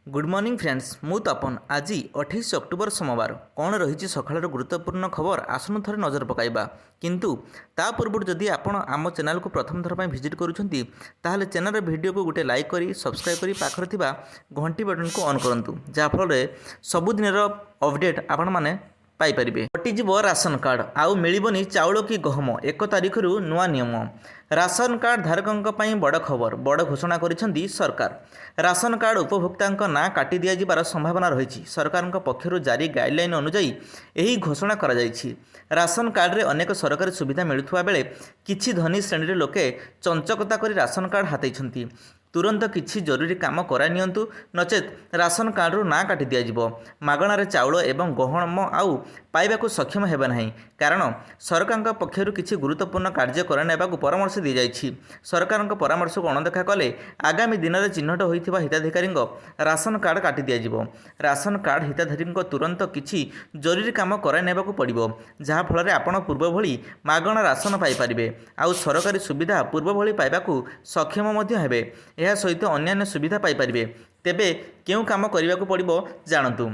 Good morning friends, ମୁଁ ତପନ। ଆଜି 28 October, ସୋମବାର। କ'ଣ ରହିଛି ସକାଳର ଗୁରୁତ୍ୱପୂର୍ଣ୍ଣ ଖବର, ଆସନ୍ତୁ ଥରେ ନଜର ପକାଇବା। କିନ୍ତୁ ତା ପୂର୍ବରୁ ଯଦି ଆପଣ ଆମ ଚ୍ୟାନେଲକୁ ପ୍ରଥମ ଥର ପାଇଁ ଭିଜିଟ୍ କରୁଛନ୍ତି, ତାହେଲେ ଚ୍ୟାନେଲର ଭିଡ଼ିଓକୁ ଗୋଟେ ଲାଇକ୍ କରି, ସବସ୍କ୍ରାଇବ୍ କରି ପାଖରେ ଥିବା ଘଣ୍ଟି ବଟନକୁ ଅନ୍ କରନ୍ତୁ, ଯାହାଫଳରେ ସବୁଦିନର ଅପଡ଼େଟ୍ ଆପଣମାନେ ପାଇପାରିବେ। କଟିଯିବ ରାସନ କାର୍ଡ଼, ଆଉ ମିଳିବନି ଚାଉଳ କି ଗହମ। 1 ତାରିଖରୁ ନୂଆ ନିୟମ। ରାସନ କାର୍ଡ଼ ଧାରକଙ୍କ ପାଇଁ ବଡ଼ ଖବର। ବଡ଼ ଘୋଷଣା କରିଛନ୍ତି ସରକାର। ରାସନ କାର୍ଡ଼ ଉପଭୋକ୍ତାଙ୍କ ନାଁ କାଟି ଦିଆଯିବାର ସମ୍ଭାବନା ରହିଛି। ସରକାରଙ୍କ ପକ୍ଷରୁ ଜାରି ଗାଇଡ଼ଲାଇନ୍ ଅନୁଯାୟୀ ଏହି ଘୋଷଣା କରାଯାଇଛି। ରାସନ କାର୍ଡ଼ରେ ଅନେକ ସରକାରୀ ସୁବିଧା ମିଳୁଥିବା ବେଳେ କିଛି ଧନୀ ଶ୍ରେଣୀର ଲୋକେ ଚଞ୍ଚକତା କରି ରାସନ କାର୍ଡ଼ ହାତେଇଛନ୍ତି। ତୁରନ୍ତ କିଛି ଜରୁରୀ କାମ କରାଇ ନିଅନ୍ତୁ, ନଚେତ୍ ରାସନ କାର୍ଡ଼ରୁ ନାଁ କାଟି ଦିଆଯିବ। ମାଗଣାରେ ଚାଉଳ ଏବଂ ଗହମ ଆଉ ପାଇବାକୁ ସକ୍ଷମ ହେବେ ନାହିଁ। କାରଣ ସରକାରଙ୍କ ପକ୍ଷରୁ କିଛି ଗୁରୁତ୍ୱପୂର୍ଣ୍ଣ କାର୍ଯ୍ୟ କରାଇନେବାକୁ ପରାମର୍ଶ ଦିଆଯାଇଛି। ସରକାରଙ୍କ ପରାମର୍ଶକୁ ଅଣଦେଖା କଲେ ଆଗାମୀ ଦିନରେ ଚିହ୍ନଟ ହୋଇଥିବା ହିତାଧିକାରୀଙ୍କ ରାସନ କାର୍ଡ଼ କାଟି ଦିଆଯିବ। ରାସନ କାର୍ଡ଼ ହିତାଧିକାରୀଙ୍କ ତୁରନ୍ତ କିଛି ଜରୁରୀ କାମ କରାଇ ନେବାକୁ ପଡ଼ିବ, ଯାହାଫଳରେ ଆପଣ ପୂର୍ବ ଭଳି ମାଗଣା ରାସନ ପାଇପାରିବେ ଆଉ ସରକାରୀ ସୁବିଧା ପୂର୍ବ ଭଳି ପାଇବାକୁ ସକ୍ଷମ ମଧ୍ୟ ହେବେ। ଏହା ସହିତ ଅନ୍ୟାନ୍ୟ ସୁବିଧା ପାଇପାରିବେ। ତେବେ କେଉଁ କାମ କରିବାକୁ ପଡ଼ିବ, ଜାଣନ୍ତୁ।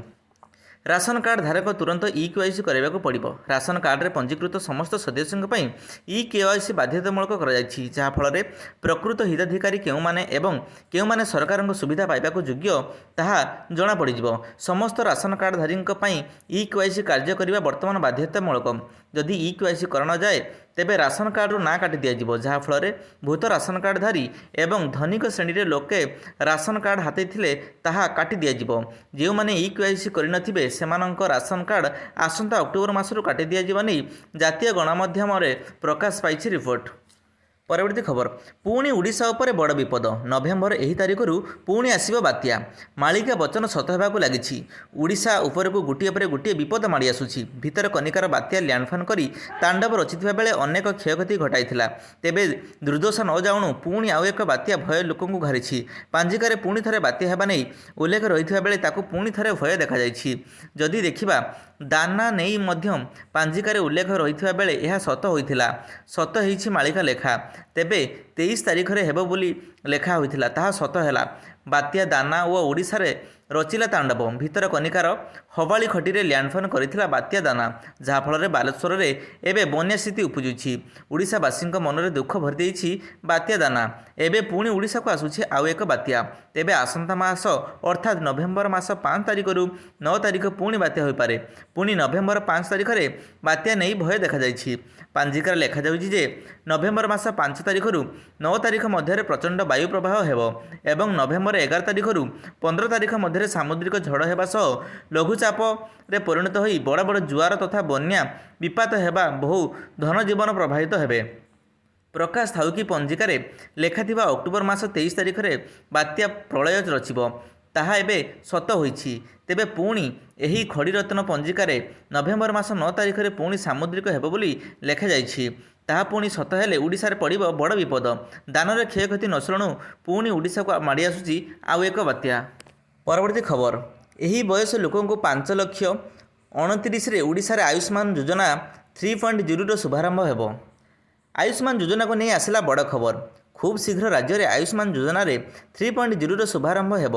ରାସନ କାର୍ଡ଼ ଧାରକ ତୁରନ୍ତ ଇ କେୱାଇସି କରାଇବାକୁ ପଡ଼ିବ। ରାସନ କାର୍ଡ଼ରେ ପଞ୍ଜୀକୃତ ସମସ୍ତ ସଦସ୍ୟଙ୍କ ପାଇଁ ଇ କେୱାଇସି ବାଧ୍ୟତାମୂଳକ କରାଯାଇଛି, ଯାହାଫଳରେ ପ୍ରକୃତ ହିତାଧିକାରୀ କେଉଁମାନେ ଏବଂ କେଉଁମାନେ ସରକାରଙ୍କ ସୁବିଧା ପାଇବାକୁ ଯୋଗ୍ୟ, ତାହା ଜଣାପଡ଼ିଯିବ। ସମସ୍ତ ରାସନ କାର୍ଡ଼ଧାରୀଙ୍କ ପାଇଁ ଇ କେୱାଇସି କାର୍ଯ୍ୟ କରିବା ବର୍ତ୍ତମାନ ବାଧ୍ୟତାମୂଳକ। ଯଦି ଇ କେୱାଇସି କରାନଯାଏ, ତେବେ ରାସନ କାର୍ଡ଼ରୁ ନାଁ କାଟି ଦିଆଯିବ, ଯାହାଫଳରେ ଭୂତ ରାସନ କାର୍ଡ଼ଧାରୀ ଏବଂ ଧନିକ ଶ୍ରେଣୀରେ ଲୋକେ ରାସନ କାର୍ଡ଼ ହାତେଇଥିଲେ, ତାହା କାଟି ଦିଆଯିବ। ଯେଉଁମାନେ ଇ କେୱାଇସି କରିନଥିବେ, ସେମାନଙ୍କ ରାସନ କାର୍ଡ଼ ଆସନ୍ତା ଅକ୍ଟୋବର ମାସରୁ କାଟି ଦିଆଯିବା ନେଇ ଜାତୀୟ ଗଣମାଧ୍ୟମରେ ପ୍ରକାଶ ପାଇଛି ରିପୋର୍ଟ। ପରବର୍ତ୍ତୀ ଖବର, ପୁଣି ଓଡ଼ିଶା ଉପରେ ବଡ଼ ବିପଦ। ନଭେମ୍ବର ଏହି ତାରିଖରୁ ପୁଣି ଆସିବ ବାତ୍ୟା। ମାଳିକା ବଚନ ସତ ହେବାକୁ ଲାଗିଛି। ଓଡ଼ିଶା ଉପରକୁ ଗୋଟିଏ ପରେ ଗୋଟିଏ ବିପଦ ମାଡ଼ି ଆସୁଛି। ଭିତରକନିକାର ବାତ୍ୟା ଲ୍ୟାଣ୍ଡଫଲ୍ କରି ତାଣ୍ଡବ ରଚିଥିବା ବେଳେ ଅନେକ କ୍ଷୟକ୍ଷତି ଘଟାଇଥିଲା। ତେବେ ଦୁର୍ଦ୍ଦଶା ନ ଯାଉଣୁ ପୁଣି ଆଉ ଏକ ବାତ୍ୟା ଭୟ ଲୋକଙ୍କୁ ଘାରିଛି। ପାଞ୍ଜିକାରେ ପୁଣି ଥରେ ବାତ୍ୟା ହେବା ନେଇ ଉଲ୍ଲେଖ ରହିଥିବା ବେଳେ ତାକୁ ପୁଣି ଥରେ ଭୟ ଦେଖାଯାଇଛି। ଯଦି ଦେଖିବା, ଦାନା ନେଇ ମଧ୍ୟ ପାଞ୍ଜିକାରେ ଉଲ୍ଲେଖ ରହିଥିବା ବେଳେ ଏହା ସତ ହୋଇଥିଲା। ସତ ହେଇଛି ମାଳିକା ଲେଖା। ତେବେ 23 ତାରିଖରେ ହେବ ବୋଲି ଲେଖା ହୋଇଥିଲା, ତାହା ସତ ହେଲା। ବାତ୍ୟା ଦାନା ଓ ଓଡ଼ିଶାରେ ରଚିଲା ତାଣ୍ଡବ। ଭିତରକନିକାର ହବାଳି ଖଟିରେ ଲ୍ୟାଣ୍ଡଫଲ୍ କରିଥିଲା ବାତ୍ୟା ଦାନା, ଯାହାଫଳରେ ବାଲେଶ୍ୱରରେ ଏବେ ବନ୍ୟା ସ୍ଥିତି ଉପୁଜୁଛି। ଓଡ଼ିଶାବାସୀଙ୍କ ମନରେ ଦୁଃଖ ଭରିଦେଇଛି ବାତ୍ୟା ଦାନା। ଏବେ ପୁଣି ଓଡ଼ିଶାକୁ ଆସୁଛି ଆଉ ଏକ ବାତ୍ୟା। ତେବେ ଆସନ୍ତା ମାସ ଅର୍ଥାତ୍ ନଭେମ୍ବର ମାସ 5 ତାରିଖରୁ 9 ତାରିଖ ପୁଣି ବାତ୍ୟା ହୋଇପାରେ। ପୁଣି ନଭେମ୍ବର 5 ତାରିଖରେ ବାତ୍ୟା ନେଇ ଭୟ ଦେଖାଯାଇଛି। ପାଞ୍ଜିକାରେ ଲେଖାଯାଉଛି ଯେ ନଭେମ୍ବର ମାସ 5 ତାରିଖରୁ 9 ତାରିଖ ମଧ୍ୟରେ ପ୍ରଚଣ୍ଡ ବାୟୁ ପ୍ରବାହ ହେବ ଏବଂ ନଭେମ୍ବର 11 ତାରିଖରୁ 15 ତାରିଖ ମଧ୍ୟରେ ସାମୁଦ୍ରିକ ଝଡ଼ ହେବା ସହ ଲଘୁଚାପରେ ପରିଣତ ହୋଇ ବଡ଼ ବଡ଼ ଜୁଆର ତଥା ବନ୍ୟା ବିପାତ ହେବା ବହୁ ଧନଜୀବନ ପ୍ରଭାବିତ ହେବେ। ପ୍ରକାଶ ଥାଉକି, ପଞ୍ଜିକାରେ ଲେଖାଥିବା ଅକ୍ଟୋବର ମାସ 23 ତାରିଖରେ ବାତ୍ୟା ପ୍ରଳୟ ରଚିବ, ତାହା ଏବେ ସତ ହୋଇଛି। ତେବେ ପୁଣି ଏହି ଖଡ଼ିରତ୍ନ ପଞ୍ଜିକାରେ ନଭେମ୍ବର ମାସ 9 ତାରିଖରେ ପୁଣି ସାମୁଦ୍ରିକ ହେବ ବୋଲି ଲେଖାଯାଇଛି। ତାହା ପୁଣି ସତ ହେଲେ ଓଡ଼ିଶାରେ ପଡ଼ିବ ବଡ଼ ବିପଦ। ଦାନାରେ କ୍ଷୟକ୍ଷତି ନ ସରୁଣୁ ପୁଣି ଓଡ଼ିଶାକୁ ମାଡ଼ି ଆସୁଛି ଆଉ ଏକ ବାତ୍ୟା। ପରବର୍ତ୍ତୀ ଖବର, ଏହି ବୟସ ଲୋକଙ୍କୁ 5 ଲକ୍ଷ 29ରେ ଓଡ଼ିଶାରେ ଆୟୁଷ୍ମାନ ଯୋଜନା 3.0ର ଶୁଭାରମ୍ଭ ହେବ। ଆୟୁଷ୍ମାନ ଯୋଜନାକୁ ନେଇ ଆସିଲା ବଡ଼ ଖବର। ଖୁବ୍ ଶୀଘ୍ର ରାଜ୍ୟରେ ଆୟୁଷ୍ମାନ ଯୋଜନାରେ 3.0ର ଶୁଭାରମ୍ଭ ହେବ।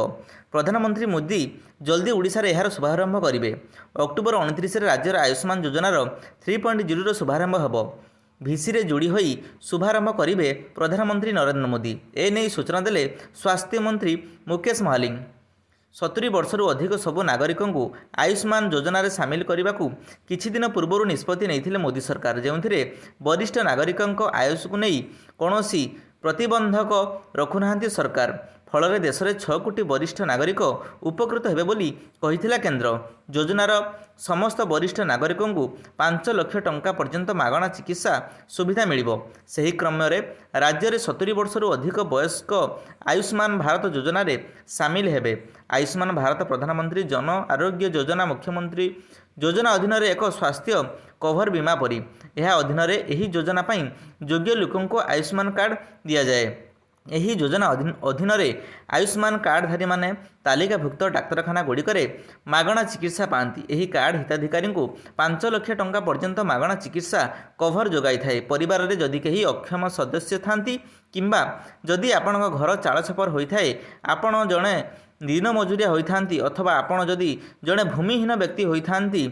ପ୍ରଧାନମନ୍ତ୍ରୀ ମୋଦି ଜଲ୍ଦି ଓଡ଼ିଶାରେ ଏହାର ଶୁଭାରମ୍ଭ କରିବେ। ଅକ୍ଟୋବର 29ରେ ରାଜ୍ୟର ଆୟୁଷ୍ମାନ ଯୋଜନାର 3.0ର ଶୁଭାରମ୍ଭ ହେବ। ଭିସିରେ ଯୋଡ଼ି ହୋଇ ଶୁଭାରମ୍ଭ କରିବେ ପ୍ରଧାନମନ୍ତ୍ରୀ ନରେନ୍ଦ୍ର ମୋଦି। ଏନେଇ ସୂଚନା ଦେଲେ ସ୍ୱାସ୍ଥ୍ୟମନ୍ତ୍ରୀ ମୁକେଶ ମହାଲିଙ୍ଗ। 70 ବର୍ଷରୁ ଅଧିକ ସବୁ ନାଗରିକଙ୍କୁ ଆୟୁଷ୍ମାନ ଯୋଜନାରେ ସାମିଲ କରିବାକୁ କିଛି ଦିନ ପୂର୍ବରୁ ନିଷ୍ପତ୍ତି ନେଇଥିଲେ ମୋଦି ସରକାର, ଯେଉଁଥିରେ ବରିଷ୍ଠ ନାଗରିକଙ୍କ ଆୟୁଷକୁ ନେଇ କୌଣସି ପ୍ରତିବନ୍ଧକ ରଖୁନାହାନ୍ତି ସରକାର। ଫଳରେ ଦେଶରେ 6 କୋଟି ବରିଷ୍ଠ ନାଗରିକ ଉପକୃତ ହେବେ ବୋଲି କହିଥିଲା କେନ୍ଦ୍ର। ଯୋଜନାର ସମସ୍ତ ବରିଷ୍ଠ ନାଗରିକଙ୍କୁ 5 ଲକ୍ଷ ଟଙ୍କା ପର୍ଯ୍ୟନ୍ତ ମାଗଣା ଚିକିତ୍ସା ସୁବିଧା ମିଳିବ। ସେହି କ୍ରମରେ ରାଜ୍ୟରେ 70 ବର୍ଷରୁ ଅଧିକ ବୟସ୍କ ଆୟୁଷ୍ମାନ ଭାରତ ଯୋଜନାରେ ସାମିଲ ହେବେ। ଆୟୁଷ୍ମାନ ଭାରତ ପ୍ରଧାନମନ୍ତ୍ରୀ ଜନ ଆରୋଗ୍ୟ ଯୋଜନା ମୁଖ୍ୟମନ୍ତ୍ରୀ ଯୋଜନା ଅଧୀନରେ ଏକ ସ୍ୱାସ୍ଥ୍ୟ କଭର ବୀମା ପରି। ଏହା ଅଧୀନରେ ଏହି ଯୋଜନା ପାଇଁ ଯୋଗ୍ୟ ଲୋକଙ୍କୁ ଆୟୁଷ୍ମାନ କାର୍ଡ଼ ଦିଆଯାଏ। ଏହି ଯୋଜନା ଅଧୀନରେ ଆୟୁଷ୍ମାନ କାର୍ଡ଼ଧାରୀମାନେ ତାଲିକାଭୁକ୍ତ ଡାକ୍ତରଖାନା ଗୁଡ଼ିକରେ ମାଗଣା ଚିକିତ୍ସା ପାଆନ୍ତି। ଏହି କାର୍ଡ଼ ହିତାଧିକାରୀଙ୍କୁ 5 ଲକ୍ଷ ଟଙ୍କା ପର୍ଯ୍ୟନ୍ତ ମାଗଣା ଚିକିତ୍ସା କଭର ଯୋଗାଇଥାଏ। ପରିବାରରେ ଯଦି କେହି ଅକ୍ଷମ ସଦସ୍ୟ ଥାନ୍ତି କିମ୍ବା ଯଦି ଆପଣଙ୍କ ଘର ଚାଳ ଛପର ହୋଇଥାଏ, ଆପଣ ଜଣେ ଦିନ ମଜୁରିଆ ହୋଇଥାନ୍ତି ଅଥବା ଆପଣ ଯଦି ଜଣେ ଭୂମିହୀନ ବ୍ୟକ୍ତି ହୋଇଥାନ୍ତି,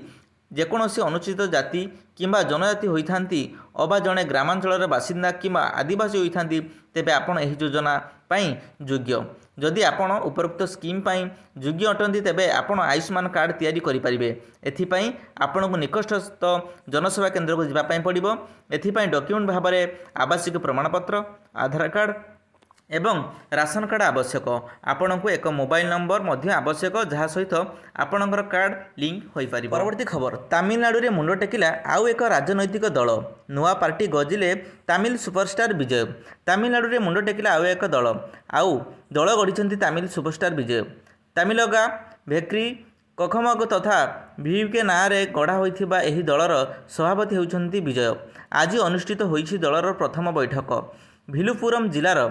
ଯେକୌଣସି ଅନୁସୂଚିତ ଜାତି କିମ୍ବା ଜନଜାତି ହୋଇଥାନ୍ତି ଅବା ଜଣେ ଗ୍ରାମାଞ୍ଚଳର ବାସିନ୍ଦା କିମ୍ବା ଆଦିବାସୀ ହୋଇଥାନ୍ତି, ତେବେ ଆପଣ ଏହି ଯୋଜନା ପାଇଁ ଯୋଗ୍ୟ। ଯଦି ଆପଣ ଉପରୋକ୍ତ ସ୍କିମ୍ ପାଇଁ ଯୋଗ୍ୟ ଅଟନ୍ତି, ତେବେ ଆପଣ ଆୟୁଷ୍ମାନ କାର୍ଡ଼ ତିଆରି କରିପାରିବେ। ଏଥିପାଇଁ ଆପଣଙ୍କୁ ନିକଟସ୍ଥ ଜନସେବା କେନ୍ଦ୍ରକୁ ଯିବା ପାଇଁ ପଡ଼ିବ। ଏଥିପାଇଁ ଡକ୍ୟୁମେଣ୍ଟ ଭାବରେ ଆବାସିକ ପ୍ରମାଣପତ୍ର, ଆଧାର କାର୍ଡ଼ ଏବଂ ରାସନ କାର୍ଡ଼ ଆବଶ୍ୟକ। ଆପଣଙ୍କୁ ଏକ ମୋବାଇଲ ନମ୍ବର ମଧ୍ୟ ଆବଶ୍ୟକ, ଯାହା ସହିତ ଆପଣଙ୍କର କାର୍ଡ଼ ଲିଙ୍କ ହୋଇପାରିବ। ପରବର୍ତ୍ତୀ ଖବର, ତାମିଲନାଡୁରେ ମୁଣ୍ଡ ଟେକିଲା ଆଉ ଏକ ରାଜନୈତିକ ଦଳ। ନୂଆ ପାର୍ଟି ଗଜିଲେ ତାମିଲ ସୁପରଷ୍ଟାର ବିଜୟ। ତାମିଲନାଡୁରେ ମୁଣ୍ଡ ଟେକିଲା ଆଉ ଏକ ଦଳ, ଆଉ ଦଳ ଗଢ଼ିଛନ୍ତି ତାମିଲ ସୁପରଷ୍ଟାର ବିଜୟ। ତାମିଲଗା ଭେଟ୍ରି କଖମଗ ତଥା ଭିକେ ନାଁରେ ଗଢ଼ା ହୋଇଥିବା ଏହି ଦଳର ସଭାପତି ହେଉଛନ୍ତି ବିଜୟ। ଆଜି ଅନୁଷ୍ଠିତ ହୋଇଛି ଦଳର ପ୍ରଥମ ବୈଠକ। ଭିଲୁପୁରମ ଜିଲ୍ଲାର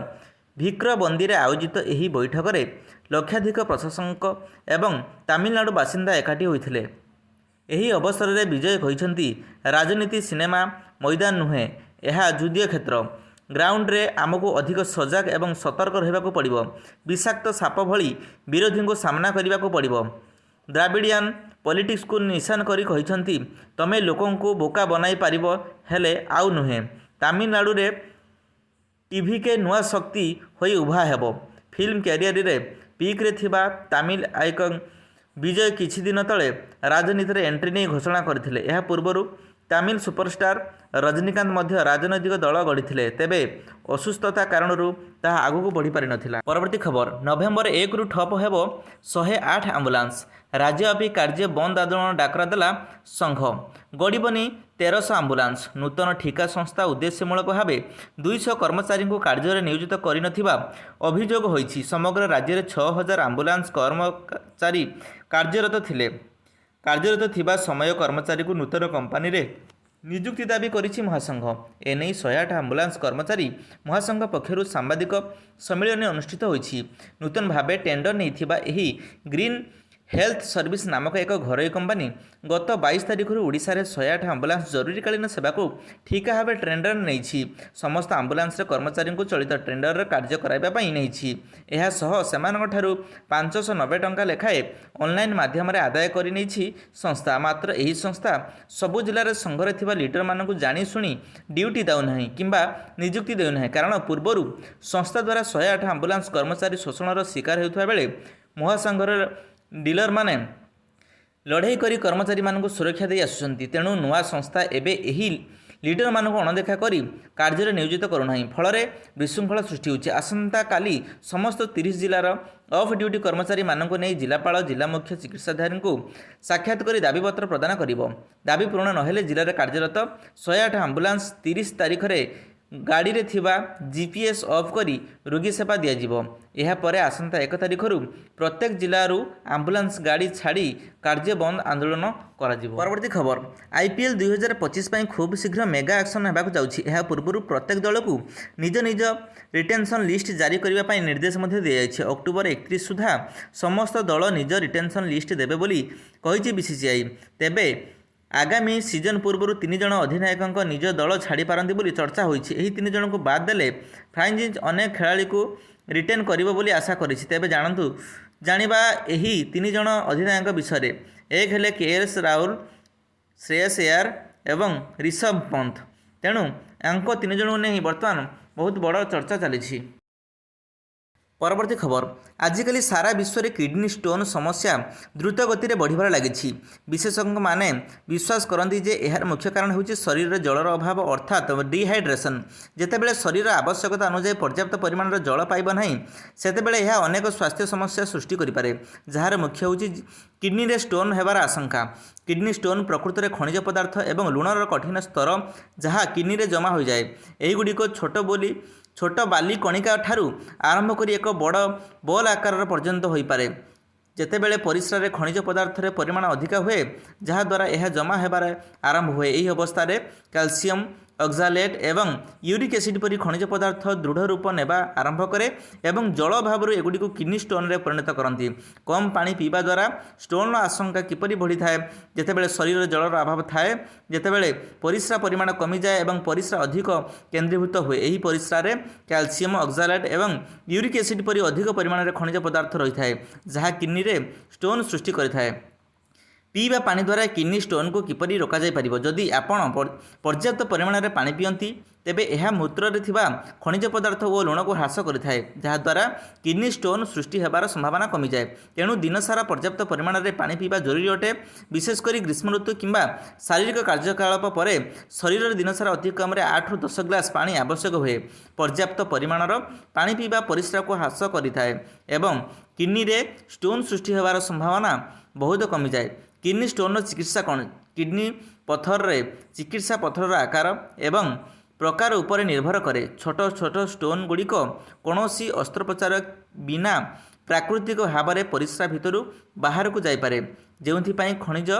ଭିକ୍ରବନ୍ଦିରେ ଆୟୋଜିତ ଏହି ବୈଠକରେ ଲକ୍ଷାଧିକ ପ୍ରଶଂସକ ଏବଂ ତାମିଲନାଡୁ ବାସିନ୍ଦା ଏକାଠି ହୋଇଥିଲେ। ଏହି ଅବସରରେ ବିଜୟ କହିଛନ୍ତି, ରାଜନୀତି ସିନେମା ମଇଦାନ ନୁହେଁ, ଏହା ଯୁଦ୍ଧ କ୍ଷେତ୍ର। ଗ୍ରାଉଣ୍ଡରେ ଆମକୁ ଅଧିକ ସଜାଗ ଏବଂ ସତର୍କ ରହିବାକୁ ପଡ଼ିବ। ବିଷାକ୍ତ ସାପ ଭଳି ବିରୋଧୀଙ୍କୁ ସାମ୍ନା କରିବାକୁ ପଡ଼ିବ। ଦ୍ରାବିଡ଼ିଆନ ପଲିଟିକ୍ସକୁ ନିଶାନ କରି କହିଛନ୍ତି, ତମେ ଲୋକଙ୍କୁ ବୋକା ବନାଇ ପାରିବ, ହେଲେ ଆଉ ନୁହେଁ। ତାମିଲନାଡୁରେ ଟିଭିକେ ନୂଆ ଶକ୍ତି ହୋଇ ଉଭା ହେବ। ଫିଲ୍ମ କ୍ୟାରିୟରରେ ପିକ୍ରେ ଥିବା ତାମିଲ ଆଇକନ୍ ବିଜୟ କିଛି ଦିନ ତଳେ ରାଜନୀତିରେ ଏଣ୍ଟ୍ରି ନେଇ ଘୋଷଣା କରିଥିଲେ। ଏହା ପୂର୍ବରୁ ତାମିଲ ସୁପରଷ୍ଟାର ରଜନୀକାନ୍ତ ମଧ୍ୟ ରାଜନୈତିକ ଦଳ ଗଢ଼ିଥିଲେ। ତେବେ ଅସୁସ୍ଥତା କାରଣରୁ ତାହା ଆଗକୁ ବଢ଼ିପାରିନଥିଲା। ପରବର୍ତ୍ତୀ ଖବର, ନଭେମ୍ବର 1ରୁ ଠପ୍ ହେବ 108 ଆମ୍ବୁଲାନ୍ସ। ରାଜ୍ୟବ୍ୟାପୀ କାର୍ଯ୍ୟ ବନ୍ଦ ଆନ୍ଦୋଳନ ଡାକରା ଦେଲା ସଂଘ। ଗଡ଼ିବନି 1300 ଆମ୍ବୁଲାନ୍ସ। ନୂତନ ଠିକା ସଂସ୍ଥା ଉଦ୍ଦେଶ୍ୟମୂଳକ ଭାବେ 200 କର୍ମଚାରୀଙ୍କୁ କାର୍ଯ୍ୟରେ ନିୟୋଜିତ କରିନଥିବା ଅଭିଯୋଗ ହୋଇଛି। ସମଗ୍ର ରାଜ୍ୟରେ 6000 ଆମ୍ବୁଲାନ୍ସ କର୍ମଚାରୀ କାର୍ଯ୍ୟରତ ଥିଲେ। କାର୍ଯ୍ୟରତ ଥିବା ସମୟ କର୍ମଚାରୀଙ୍କୁ ନୂତନ କମ୍ପାନୀରେ ନିଯୁକ୍ତି ଦାବି କରିଛି ମହାସଂଘ। ଏନେଇ 108 ଆମ୍ବୁଲାନ୍ସ କର୍ମଚାରୀ ମହାସଂଘ ପକ୍ଷରୁ ସାମ୍ବାଦିକ ସମ୍ମିଳନୀ ଅନୁଷ୍ଠିତ ହୋଇଛି। ନୂତନ ଭାବେ ଟେଣ୍ଡର ନେଇଥିବା ଏହି ଗ୍ରୀନ୍ ହେଲ୍ଥ ସର୍ଭିସ ନାମକ ଏକ ଘରୋଇ କମ୍ପାନୀ ଗତ 22 ତାରିଖରୁ ଓଡ଼ିଶାରେ 108 ଆମ୍ବୁଲାନ୍ସ ଜରୁରୀକାଳୀନ ସେବାକୁ ଠିକା ଭାବେ ଟେଣ୍ଡର ନେଇଛି। ସମସ୍ତ ଆମ୍ବୁଲାନ୍ସର କର୍ମଚାରୀଙ୍କୁ ଚଳିତ ଟେଣ୍ଡରରେ କାର୍ଯ୍ୟ କରାଇବା ପାଇଁ ନେଇଛି। ଏହା ସହ ସେମାନଙ୍କଠାରୁ 590 ଟଙ୍କା ଲେଖାଏଁ ଅନଲାଇନ୍ ମାଧ୍ୟମରେ ଆଦାୟ କରିନେଇଛି ସଂସ୍ଥା। ମାତ୍ର ଏହି ସଂସ୍ଥା ସବୁ ଜିଲ୍ଲାରେ ସଂଘରେ ଥିବା ଲିଡରମାନଙ୍କୁ ଜାଣିଶୁଣି ଡ୍ୟୁଟି ଦେଉନାହିଁ କିମ୍ବା ନିଯୁକ୍ତି ଦେଉନାହିଁ। କାରଣ ପୂର୍ବରୁ ସଂସ୍ଥା ଦ୍ୱାରା 108 ଆମ୍ବୁଲାନ୍ସ କର୍ମଚାରୀ ଶୋଷଣର ଶିକାର ହେଉଥିବା ବେଳେ ମହାସଂଘର ଡିଲରମାନେ ଲଢ଼େଇ କରି କର୍ମଚାରୀମାନଙ୍କୁ ସୁରକ୍ଷା ଦେଇ ଆସୁଛନ୍ତି। ତେଣୁ ନୂଆ ସଂସ୍ଥା ଏବେ ଏହି ଲିଡରମାନଙ୍କୁ ଅଣଦେଖା କରି କାର୍ଯ୍ୟରେ ନିୟୋଜିତ କରୁନାହିଁ। ଫଳରେ ବିଶୃଙ୍ଖଳା ସୃଷ୍ଟି ହେଉଛି। ଆସନ୍ତାକାଲି ସମସ୍ତ 30 ଜିଲ୍ଲାର ଅଫ୍ ଡ୍ୟୁଟି କର୍ମଚାରୀମାନଙ୍କୁ ନେଇ ଜିଲ୍ଲାପାଳ, ଜିଲ୍ଲା ମୁଖ୍ୟ ଚିକିତ୍ସାଧିକାରୀଙ୍କୁ ସାକ୍ଷାତ କରି ଦାବିପତ୍ର ପ୍ରଦାନ କରିବ। ଦାବି ପୂରଣ ନହେଲେ ଜିଲ୍ଲାରେ କାର୍ଯ୍ୟରତ 108 ଆମ୍ବୁଲାନ୍ସ 30 ତାରିଖରେ ଗାଡ଼ିରେ ଥିବା ଜିପିଏସ୍ ଅଫ୍ କରି ରୋଗୀ ସେବା ଦିଆଯିବ। ଏହାପରେ ଆସନ୍ତା 1 ତାରିଖରୁ ପ୍ରତ୍ୟେକ ଜିଲ୍ଲାରୁ ଆମ୍ବୁଲାନ୍ସ ଗାଡ଼ି ଛାଡ଼ି କାର୍ଯ୍ୟ ବନ୍ଦ ଆନ୍ଦୋଳନ କରାଯିବ। ପରବର୍ତ୍ତୀ ଖବର, ଆଇପିଏଲ୍ 2025 ପାଇଁ ଖୁବ୍ ଶୀଘ୍ର ମେଗା ଅକ୍ସନ୍ ହେବାକୁ ଯାଉଛି। ଏହା ପୂର୍ବରୁ ପ୍ରତ୍ୟେକ ଦଳକୁ ନିଜ ନିଜ ରିଟେନସନ୍ ଲିଷ୍ଟ ଜାରି କରିବା ପାଇଁ ନିର୍ଦ୍ଦେଶ ମଧ୍ୟ ଦିଆଯାଇଛି। ଅକ୍ଟୋବର 31 ସୁଦ୍ଧା ସମସ୍ତ ଦଳ ନିଜ ରିଟେନସନ୍ ଲିଷ୍ଟ ଦେବେ ବୋଲି କହିଛି ବିସିସିଆଇ। ତେବେ ଆଗାମୀ ସିଜନ ପୂର୍ବରୁ ତିନି ଜଣ ଅଧିନାୟକଙ୍କ ନିଜ ଦଳ ଛାଡ଼ିପାରନ୍ତି ବୋଲି ଚର୍ଚ୍ଚା ହୋଇଛି। ଏହି ତିନି ଜଣଙ୍କୁ ବାଦ୍ ଦେଲେ ଫ୍ରାଞ୍ଚାଇଜ୍ ଅନେକ ଖେଳାଳିକୁ ରିଟେନ୍ କରିବ ବୋଲି ଆଶା କରିଛି। ତେବେ ଜାଣନ୍ତୁ ଜାଣିବା ଏହି ତିନି ଜଣ ଅଧିନାୟକଙ୍କ ବିଷୟରେ। ଏକ ହେଲେ କେ ଏସ୍ ରାହୁଲ, ଶ୍ରେୟସ ଆୟର ଏବଂ ରିଷଭ ପନ୍ତ। ତେଣୁ ୟାଙ୍କ ତିନି ଜଣଙ୍କୁ ନେଇ ବର୍ତ୍ତମାନ ବହୁତ ବଡ଼ ଚର୍ଚ୍ଚା ଚାଲିଛି। ପରବର୍ତ୍ତୀ ଖବର, ଆଜିକାଲି ସାରା ବିଶ୍ୱରେ କିଡନୀ ଷ୍ଟୋନ୍ ସମସ୍ୟା ଦ୍ରୁତ ଗତିରେ ବଢ଼ିବାରେ ଲାଗିଛି। ବିଶେଷଜ୍ଞମାନେ ବିଶ୍ୱାସ କରନ୍ତି ଯେ ଏହାର ମୁଖ୍ୟ କାରଣ ହେଉଛି ଶରୀରରେ ଜଳର ଅଭାବ, ଅର୍ଥାତ୍ ଡିହାଇଡ୍ରେସନ୍। ଯେତେବେଳେ ଶରୀର ଆବଶ୍ୟକତା ଅନୁଯାୟୀ ପର୍ଯ୍ୟାପ୍ତ ପରିମାଣର ଜଳ ପାଇବ ନାହିଁ, ସେତେବେଳେ ଏହା ଅନେକ ସ୍ୱାସ୍ଥ୍ୟ ସମସ୍ୟା ସୃଷ୍ଟି କରିପାରେ, ଯାହାର ମୁଖ୍ୟ ହେଉଛି କିଡନୀରେ ଷ୍ଟୋନ୍ ହେବାର ଆଶଙ୍କା। କିଡନୀ ଷ୍ଟୋନ୍ ପ୍ରକୃତରେ ଖଣିଜ ପଦାର୍ଥ ଏବଂ ଲୁଣର କଠିନ ସ୍ତର, ଯାହା କିଡନୀରେ ଜମା ହୋଇଯାଏ। ଏହିଗୁଡ଼ିକ ଛୋଟ ବାଲି କଣିକା ଠାରୁ ଆରମ୍ଭ କରି ଏକ ବଡ଼ ବଲ୍ ଆକାରର ପର୍ଯ୍ୟନ୍ତ ହୋଇପାରେ। ଯେତେବେଳେ ପରିସ୍ରାରେ ଖଣିଜ ପଦାର୍ଥର ପରିମାଣ ଅଧିକା ହୁଏ, ଯାହାଦ୍ୱାରା ଏହା ଜମା ହେବାର ଆରମ୍ଭ ହୁଏ। ଏହି ଅବସ୍ଥାରେ କ୍ୟାଲସିୟମ ଅକ୍ସାଲେଟ୍ ଏବଂ ୟୁରିକ୍ ଏସିଡ୍ ପରି ଖଣିଜ ପଦାର୍ଥ ଦୃଢ଼ ରୂପ ନେବା ଆରମ୍ଭ କରେ ଏବଂ ଜଳ ଅଭାବରୁ ଏଗୁଡ଼ିକୁ କିଡନୀ ଷ୍ଟୋନ୍ରେ ପରିଣତ କରନ୍ତି। କମ୍ ପାଣି ପିଇବା ଦ୍ୱାରା ଷ୍ଟୋନ୍ର ଆଶଙ୍କା କିପରି ବଢ଼ିଥାଏ? ଯେତେବେଳେ ଶରୀରରେ ଜଳର ଅଭାବ ଥାଏ, ଯେତେବେଳେ ପରିସ୍ରା ପରିମାଣ କମିଯାଏ ଏବଂ ପରିସ୍ରା ଅଧିକ କେନ୍ଦ୍ରୀଭୂତ ହୁଏ। ଏହି ପରିସ୍ରାରେ କ୍ୟାଲସିୟମ୍ ଅକ୍ସାଲେଟ୍ ଏବଂ ୟୁରିକ୍ ଏସିଡ୍ ପରି ଅଧିକ ପରିମାଣରେ ଖଣିଜ ପଦାର୍ଥ ରହିଥାଏ, ଯାହା କିଡନୀରେ ଷ୍ଟୋନ୍ ସୃଷ୍ଟି କରିଥାଏ। ପିଇବା ପାଣି ଦ୍ୱାରା କିଡନୀ ଷ୍ଟୋନ୍କୁ କିପରି ରୋକାଯାଇପାରିବ? ଯଦି ଆପଣ ପର୍ଯ୍ୟାପ୍ତ ପରିମାଣରେ ପାଣି ପିଅନ୍ତି, ତେବେ ଏହା ମୂତ୍ରରେ ଥିବା ଖଣିଜ ପଦାର୍ଥ ଓ ଲୁଣକୁ ହ୍ରାସ କରିଥାଏ, ଯାହାଦ୍ୱାରା କିଡନୀ ଷ୍ଟୋନ୍ ସୃଷ୍ଟି ହେବାର ସମ୍ଭାବନା କମିଯାଏ। ତେଣୁ ଦିନସାରା ପର୍ଯ୍ୟାପ୍ତ ପରିମାଣରେ ପାଣି ପିଇବା ଜରୁରୀ ଅଟେ। ବିଶେଷ କରି ଗ୍ରୀଷ୍ମ ଋତୁ କିମ୍ବା ଶାରୀରିକ କାର୍ଯ୍ୟକଳାପ ପରେ ଶରୀରରେ ଦିନସାରା ଅତି କମରେ 8ରୁ 10 ଗ୍ଲାସ୍ ପାଣି ଆବଶ୍ୟକ ହୁଏ। ପର୍ଯ୍ୟାପ୍ତ ପରିମାଣର ପାଣି ପିଇବା ପରିସ୍ରାକୁ ହ୍ରାସ କରିଥାଏ ଏବଂ କିଡନୀରେ ଷ୍ଟୋନ୍ ସୃଷ୍ଟି ହେବାର ସମ୍ଭାବନା ବହୁତ କମିଯାଏ। କିଡନୀ ଷ୍ଟୋନ୍ର ଚିକିତ୍ସା କ'ଣ? କିଡନୀ ପଥରରେ ଚିକିତ୍ସା ପଥରର ଆକାର ଏବଂ ପ୍ରକାର ଉପରେ ନିର୍ଭର କରେ। ଛୋଟ ଛୋଟ ଷ୍ଟୋନ୍ ଗୁଡ଼ିକ କୌଣସି ଅସ୍ତ୍ରୋପଚାର ବିନା ପ୍ରାକୃତିକ ଭାବରେ ପରିସ୍ରା ଭିତରୁ ବାହାରକୁ ଯାଇପାରେ, ଯେଉଁଥିପାଇଁ ଖଣିଜ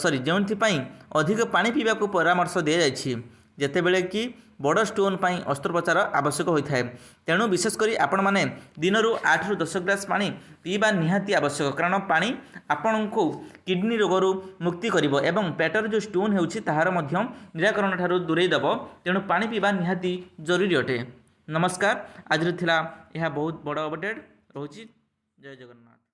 ସରି ଯେଉଁଥିପାଇଁ ଅଧିକ ପାଣି ପିଇବାକୁ ପରାମର୍ଶ ଦିଆଯାଇଛି, ଯେତେବେଳେ କି ବଡ଼ ଷ୍ଟୋନ୍ ପାଇଁ ଅସ୍ତ୍ରୋପଚାର ଆବଶ୍ୟକ ହୋଇଥାଏ। ତେଣୁ ବିଶେଷ କରି ଆପଣମାନେ ଦିନରୁ 8ରୁ 10 ଗ୍ଲାସ୍ ପାଣି ପିଇବା ନିହାତି ଆବଶ୍ୟକ, କାରଣ ପାଣି ଆପଣଙ୍କୁ କିଡନୀ ରୋଗରୁ ମୁକ୍ତି କରିବ ଏବଂ ପେଟରେ ଯେଉଁ ଷ୍ଟୋନ୍ ହେଉଛି, ତାହାର ମଧ୍ୟ ନିରାକରଣ ଠାରୁ ଦୂରେଇ ଦେବ। ତେଣୁ ପାଣି ପିଇବା ନିହାତି ଜରୁରୀ ଅଟେ। ନମସ୍କାର। ଆଜିର ଥିଲା ଏହା ବହୁତ ବଡ଼ ଅପଡ଼େଟ୍ ରହୁଛି। ଜୟ ଜଗନ୍ନାଥ।